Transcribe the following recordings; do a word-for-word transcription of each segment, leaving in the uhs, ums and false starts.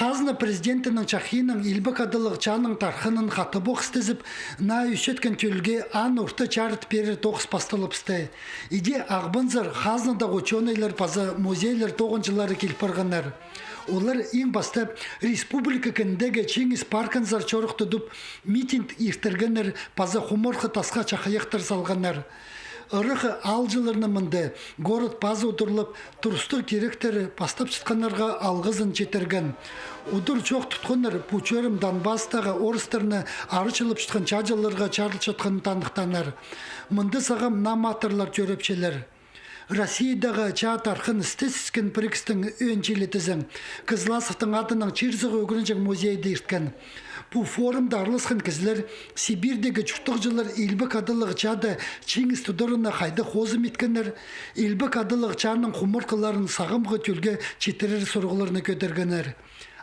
Хазна президентінің чахиинаң илбек адалығ чааның тархынын хатабох істезіп, наа ӧсчеткен тӧлге аан орта чарыт пирер тоғыс пасталыбысты. Иди Ағбанзар хазнадағы учёныйлар паза музейлер тоғынҷылары кил парғаннар. Олар иң пастап республика кіндегі Чиңіс паркынзар чорых тудып, митинг иртіргеннер паза хуморхы тасха чахайахтар салғаннар. Ыраххы аалҷыларны мында город пазы удурлап, турыстығ киректері пастапчатханнарға алғызын читірген. Удур чоох тутханнар пу чӧрім Донбасстағы орыстарны арачылапчатхан чааҷыларға чарылчатханын таныхтааннар. Мында сағам наа матырлар тӧрепчелер. Россиядағы чаа тархын істес іскен пірігістің ӧӧн чилі тізең Кызласовтың адынаң чир-суғ ӱгренҷең музейде ирткен. Пу форумда араласхан кізілер Сибирьдегі чуртағҷылар илбек адалығ чаада чиңіс тударына хайдағ хозым иткеннер, илбек адалығ чааның хуморхыларын сағамғы тӧлге читірер сурығларны кӧдіргеннер.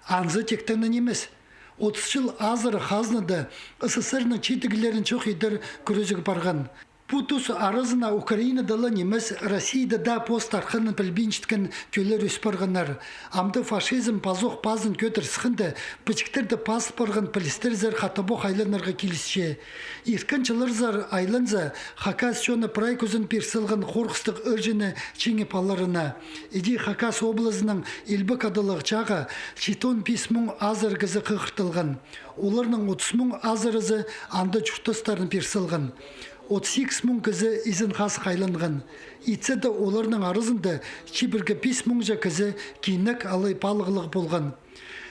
Анзы тиктең нимес. Отыс чыл азыра хазнада СССР-ның чидіглерін чох идер кӱрезіг парған. Пу тус аразына Украинада ла нимес, Россияда даа пос тархынын пілбинчеткен тӧллер ӧс парғаннар. Амды фашизм пазох пазын кӧдір сыхханда, пічіктерді пазыл парған пілістерзер хатабох айланарға килісче. Ирткен чылларзар айланза, хакас чоны прай кӱзін пир салған хорғыстығ ырҷыны чиңіп аларына. Иди Хакас облазының илбек адалығ чааға читон пис муң азыра кізі хығыртылған. Оларның отыс муң азыразы анда чуртастарын пир салған. Отыс ікіс муң кізі изен-хазых айланған. Итсе дее оларның аразында чибіргі пис муңҷа кізі кинек алай палығлығ полған.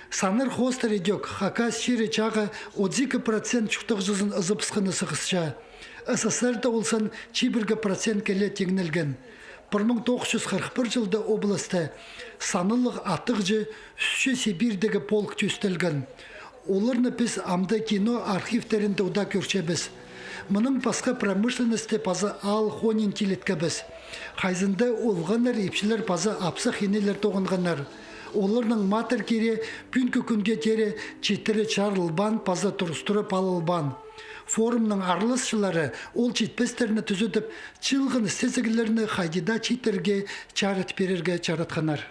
Саннар хоостыра идӧк, Хакас чирі чааға отыс ікі процент чуртағҷызын ызыбысханы сығысча. СССР-да ол сан чибіргі процентке ле тиңнелген. Пір муң тоғыс чӱс хырых пір чылда областа саннығ аттығҷы ӱс чӱс Сибирьдегі полк тӧстелген. Оларны піс амды кино архивтерінде удаа кӧрчебіс. Мының пасха промышленностьте паза аал хонин тилеткебіс. Хайзында олғаннар, ипчілер паза апсах инелер тоғынғаннар. Оларның матыр кирее пӱӱнгі кӱнге теере читіре чарылбаан паза турыстыра палылбаан. Форумның араласчылары ол читпестерні тӱзедіп, чыылған істезіглерні хайди даа читірерге, чарыт пирерге чаратханнар.